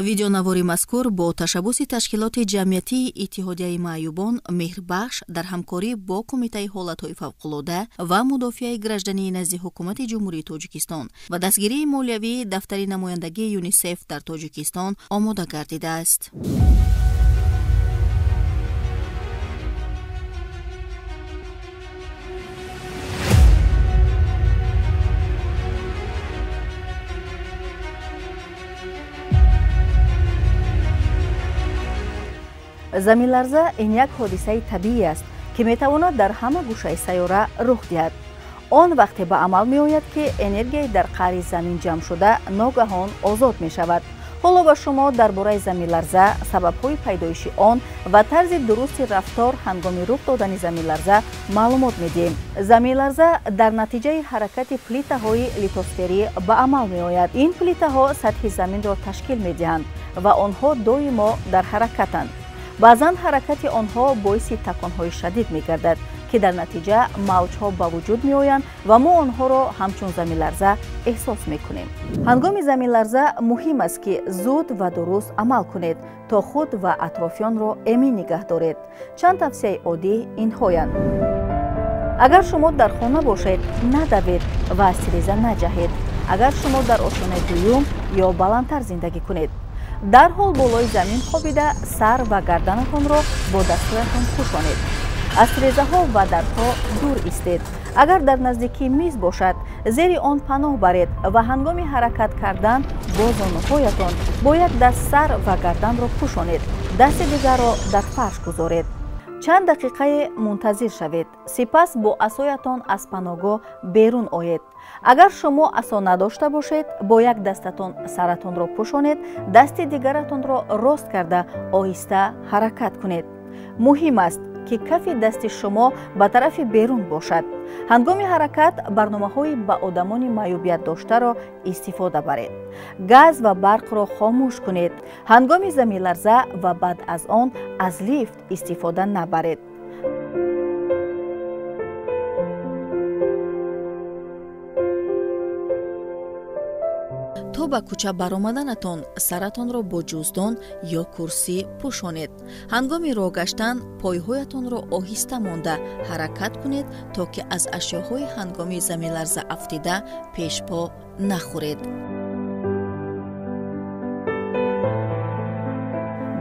Видеонавори мазкур бо ташаббуси ташкилоти ҷамъиятии Иттиҳодияи маъюбон Меҳрбахш дар ҳамкорӣ бо Кумитаи ҳолатҳои фавқулода ва мудофиаи граждании назди Ҳукумати Ҷумҳурии Тоҷикистон ва дастгирии молиявии дафтари намояндагии ЮНИСЕФ дар Тоҷикистон омода гардидааст. Заминларза ин як ҳодисаи табиӣ аст, ки метавонад дар ҳама гӯшаи сайёра рух диҳад. Он вақте ба амал меояд, ки энергияи дар қаъри замин ҷамъшуда ногаҳон озод мешавад. Ҳоло ба шумо дар бораи заминларза, сабабҳои пайдоиши он ва тарзи дурусти рафтор ҳангоми рух додани заминларза маълумот медиҳем. Заминларза дар натиҷаи ҳаракати плитаҳои литосферӣ ба амал меояд. Ин плитаҳо сатҳи заминро ташкил медиҳанд ва онҳо доимо дар ҳаракатанд. Баъзан ҳаракати онҳо боиси таконҳои шадид мегардад, ки дар натиҷа мавҷҳо ба вуҷуд меоянд ва мо онҳоро ҳамчун заминларза эҳсос мекунем. Ҳангоми заминларза муҳим аст, ки зуд ва дуруст амал кунед, то худ ва атрофиёнро эмин нигаҳ доред. Чанд тавсияи оддӣ инҳоянд. Агар шумо дар хона бошед, надавед ва аз тиреза наҷаҳед. Агар шумо дар ошёнаи дуюм ё баландтар зиндагӣ кунед, дарҳол болои замин хобида сар ва гарданатонро бо дастҳоятон пӯшонед. Аз тирезаҳо ва дарҳо дур истед. Агар дар наздикии миз бошад, зери он паноҳ баред ва ҳангоми ҳаракат кардан бо зонуҳоятон бо як даст сар ва гарданро пӯшонед, дасти дигарро дар фарш гузоред. Чанд дақиқае мунтазир шавед, сипас бо асоятон аз паноҳгоҳ берун оед. Агар шумо асо надошта бошед, бо як дастатон саратонро пӯшонед, дасти дигаратонро рост карда оҳиста ҳаракат кунед. Муҳим аст, ки кафи дасти шумо ба тарафи берун бошад. Ҳангоми ҳаракат барномаҳои ба одамони маъюбият доштаро истифода баред. Газ ва барқро хомӯш кунед. Ҳангоми заминларза ва баъд аз он аз лифт истифода набаред. То ба кӯча баромаданатон саратонро бо ҷуздон ё курсӣ пӯшонед. Ҳангоми роҳ гаштан пойҳоятонро оҳиста монда ҳаракат кунед, то ки аз ашёҳои ҳангоми заминларза афтида пешпо нахӯред.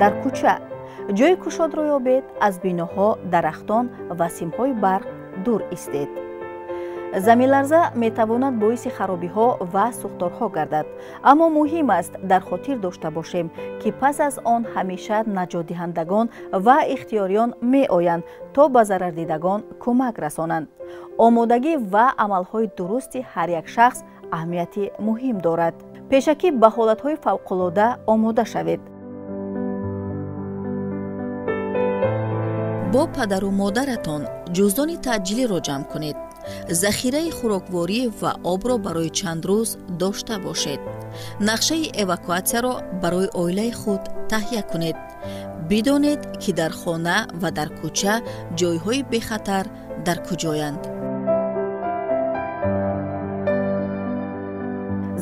Дар кӯча ҷойи кушодро ёбед, аз биноҳо, дарахтон ва симҳои барқ дур истед. Заминларза метавонад боиси харобиҳо ва сӯхторҳо гардад, аммо муҳим аст дар хотир дошта бошем, ки пас аз он ҳамеша наҷотдиҳандагон ва ихтиёриён меоянд, то ба зарардидагон кӯмак расонанд. Омодагӣ ва амалҳои дурусти ҳар як шахс аҳамияти муҳим дорад. Пешакӣ ба ҳолатҳои фавқулода омода шавед. Бо падару модаратон ҷуздони таъҷилиро ҷамъ кунед. Захираи хӯрокворӣ ва обро барои чанд рӯз дошта бошед. Нақшаи эвакуатсияро барои оилаи худ таҳия кунед. Бидонед, ки дар хона ва дар кӯча ҷойҳои бехатар дар куҷоянд.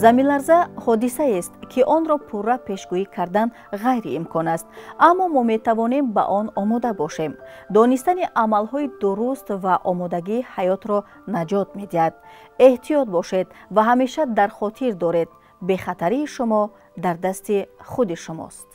Заминларза ҳодисаест, ки онро пурра пешгӯӣ кардан ғайриимкон аст, аммо мо метавонем ба он омода бошем. Донистани амалҳои дуруст ва омодагии ҳаётро наҷот медиҳад. Эҳтиёт бошед ва ҳамеша дар хотир доред, бехатарии шумо дар дасти худи шумост.